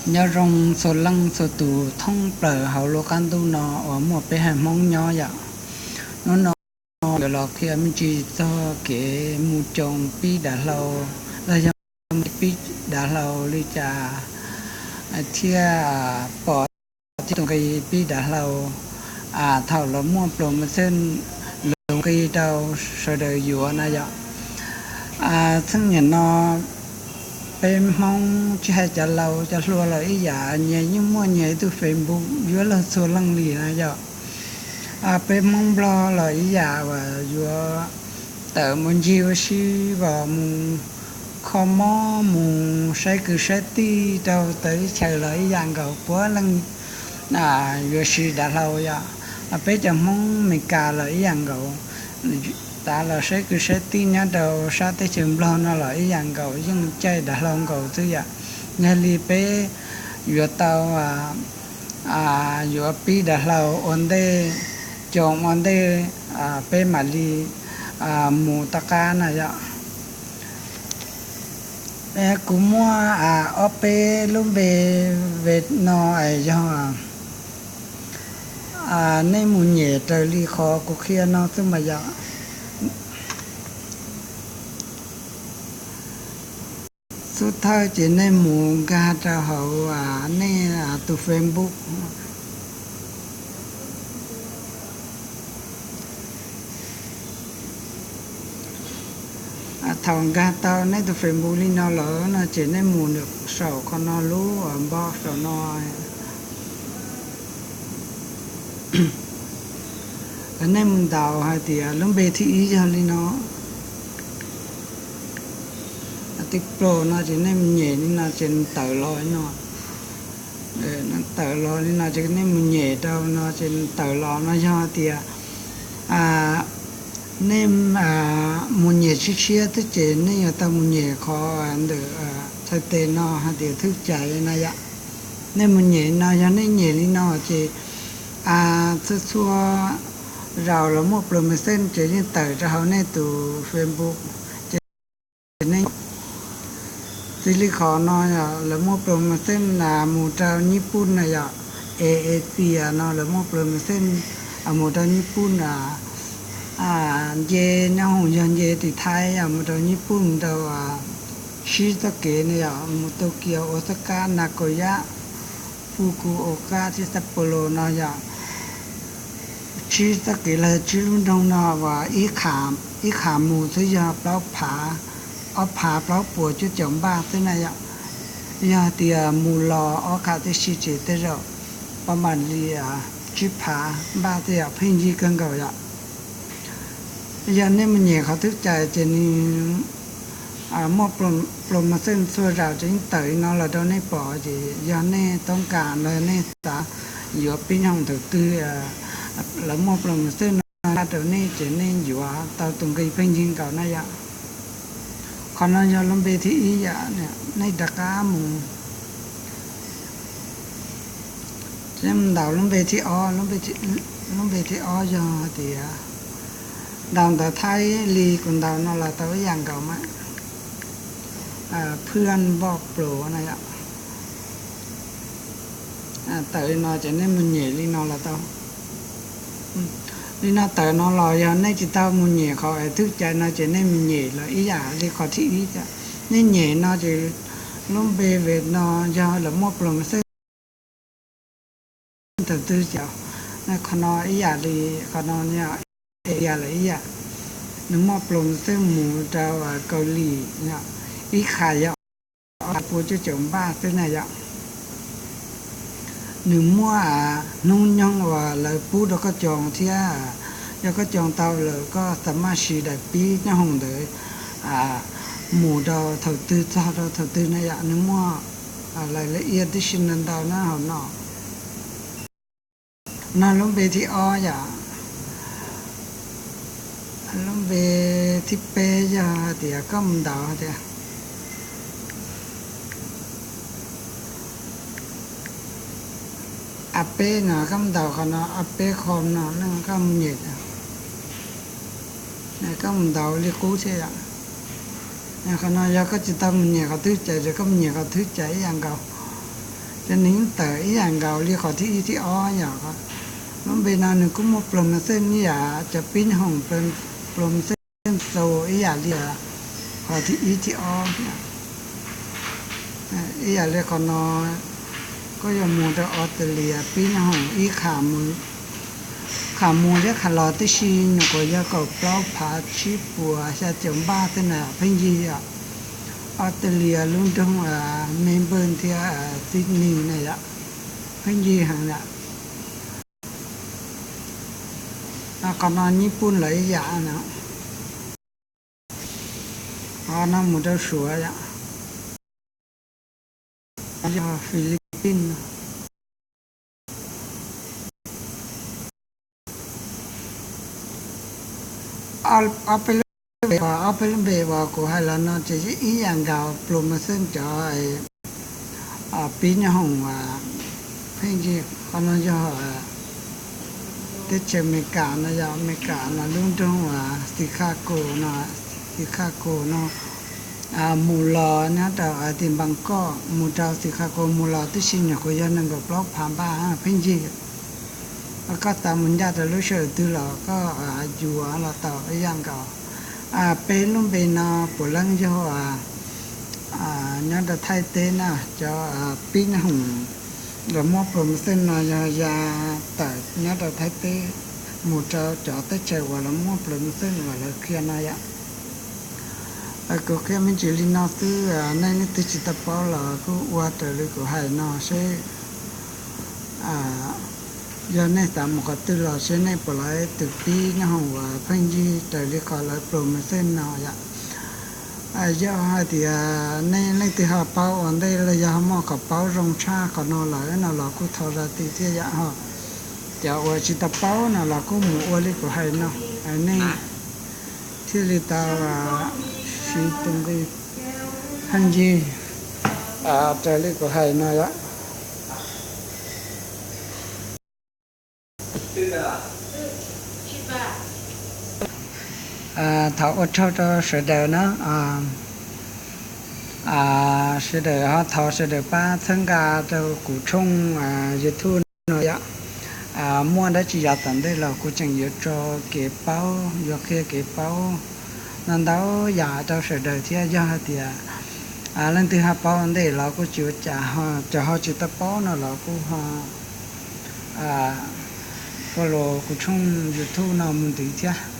Nyob zoo txhua leej txhua tus thoob plaws hauv lub qab ntuj no uas muaj peb haiv Hmoob nyob yom. Hnub no yuav los qhia me ntsis txog kev mus coo pib dav hlau, los yog pib dav hlau li cas thiaj pom tib tus nqi pib dav hlau. Thaum los muaj promotion, lus nqi rau sawv daws yuav na yom. Txheej niam no peb Hmoob tsis hais cov laus cov hluas los ib yam, nyias yeej muaj nyias ib tug Facebook yuav luag txhua leej li na yom. Peb Hmoob Nplog los ib yam, uas yuav tawm mus ncig ua si, uas mus kho mob, mus saib kwv saib tij rau txawv teb chaws los ib yam nkaus, puav leej yuav siv dav hlau yom. Peb cov Hmoob Meskas los ib yam nkaus, tav los saib kwv saib tij nyob rau sab teb chaws Nplog no los ib yam nkaus, yeej caij dav hlau nkaus xwb yom. Yog li peb yuav tau yuav pib dav hlau ua ntej, coo ua ntej, peb mam li mus tom qab na yom. Kuv muaj ob peb lub npe ve no es yog nej mus nyem raws li qhov kuv qhia no xwb mas yom. Xub thawj ces nej mus nkag rau hauv nej tus Facebook. Thaum nkag tau nej tus Facebook li no lawm no ces nej mus saum qhov no lub npog saum no. Nej mus ntaus hais tias lub npe thib ib yog li no. Tib plo no ces nej mus nyem li no ces nws tawm los li no. Tawm los li no ces nej mus nyem rau no ces nws tawm los no. Yog tias nej mus nyem tshiab tshiab xwb ces nej yuav tau mus nyem qhov ntawm txhais tes no hais tias thwj cais na yom. Nej mus nyem no, yog nej nyem li no ces txhua txhua zaus los muaj promotion ces yeej tawm rau hauv nej tus Facebook. Ces nej, txij li qhov no lawv muaj promotion mus rau Nyij Pooj na yom. Asia no lawv muaj promotion mus rau Nyij Pooj na. Nce nyob hoom yog nce tim Thaib mus rau Nyij Pooj, mus rau sib txoj kev ne yom, mus Tokyo, Osaka, Nagoya, Fukuoka thiab Sapporo no yom. Tsib txoj kev los tsib lub nroog no uas ib qha mus xwb yog plaub phav, ob phav plaub puas cuaj caum npaj xwb na yom. Yog tias mus los ob qha tib si ces tej zaum pab mam li tsib phav npaj tej yom, pheej yig kawg nkaus yom. Yog nej mus nyem qhov thwj cais ces nws muaj promotion txhua zaus ces yeej tawm li no los rau nej pom. Ces yog nej toob kas los nej xav yuav pib nyob hoom thaum twg, lawv muaj promotion no rau nej ces nej yuav tau tus nqi pheej yig nkaus na yom. Qhov no yog lub npe thib ib yom, nej rov qab mus ntaus lub npe thib ob. Lub npe thib ob yog hais tias ntaus ntawv Thaib li kuv ntaus no los tau ib yam nkaus mas, phwj npoj pluas na yom. Tawm li no ces nej mus nyem li no los tau. Li no tawm no los yog nej tsis tau mus nyem qhov thwj cais no ces nej mus nyem los ib yam li qhov thib ib. Nej nyem no ces lub npe ve no yog lawv muaj promotion thaum twg ces qhov no ib yam li qhov no, ib yam li ib yam, nws muaj promotion mus rau Kaus Lim, ib qha yog ob phav puas cuaj caum npaj xwb na yom. Nws muaj hnub nyoog uas lawv pub rau koj coo thiab, yog koj coo tau lawm koj xav maj siv daim pib nyob hoom ntawd mus rau thaum twg txog rau thaum twg na yom. Nws muaj lais la iaj tib si ntau ntau na hauv no. No lub npe thib ob yom. Lub npe thib peb yog hais tias koj mus ntaus hais tias a peb no, koj mus ntaus qhov no a peb qhov no, koj mus nyem, koj mus ntaus li qub thiab yom. Qhov no yog koj tsis tau mus nyem qhov thwj cais ces koj mus nyem qhov thwj cais ib yam nkaus. Cov neeg tawm ib yam nkaus li qhov thib ib thib ob yom. Lub npe no nws kuj muaj promotion ib yam cov pib nyob hoom promotion xaus ib yam li qhov thib ib thib ob. Ib yam li qhov no, koj yuav mus rau Australia pib nyob hoom ib qhov mus thiab qhov los tib si nyuam qhuav yog kaum plaub phav tsib puas xya caum npaj tej na, pheej yig yom. Australia lub nroog Melbourne thiab Sydney na yom, pheej yig heev yom. Qhov no Nyij Pooj lawv ib yam na. Qhov no mus rau Suav yom. Yog Philippines. Ob peb lub npe, ob peb lub npe uas kuv hais los no ces ib yam nkaus, promotion cov pib nyob hoom pheej yig. Qhov no yog teb chaws Amelikas no yom, Amelikas no lub nroog uas Chicago no, Chicago no. Mus los nyob rau tim Bangkok mus rau Chicago mus los tib si nyuam qhuav yog nees nkaum plaub phav npaj pheej yig. Koj xav mus ncaj rau lub sij hawm twg los koj yuav los tau ib yam nkaus. Peb lub npe no puav leej yog nyob rau Thaib teb na, cov pib nyob hoom los muab promotion no yog ya tawm nyob rau Thaib teb mus rau cov teb chaws uas lawv muab promotion uas lawv qhia no yom. Kuv qhia me ntsis li no xwb, nej leej twg tsis tau paub los kuj ua raws li kuv hais no seb yog nej xav mus qhov twg los seb nej puas los ib tug pib nyob hoom uas pheej yig raws li qhov lawv promotion no yom. Yog hais tias nej leej twg ho paub ua ntej los yog ho muaj qhov paub zoo tshaj qhov no lawm no los kuj thov zam txim thiab yom ho. Cov uas tsis tau paub no los kuj mus ua li kuv hais no, nej thiaj li tau siv tus nqi pheej yig raws li kuv hais no yom. Thov ua tsaug rau sawv daws na. Sawv daws ho thov sawv daws pab txhawb nqa rau kuv tshooj YouTube no yom. Muaj dab tsi yav tom ntej los kuv tseem yuav tso kev paub, yuav qhia kev paub no ntau yam rau sawv daws thiab. Yog hais tias leej twg ho paub ua ntej los kuj tsis ua cas, cov ho tsis tau paub no los kuj ho follow kuv tshooj YouTube no mus ntxiv thiab.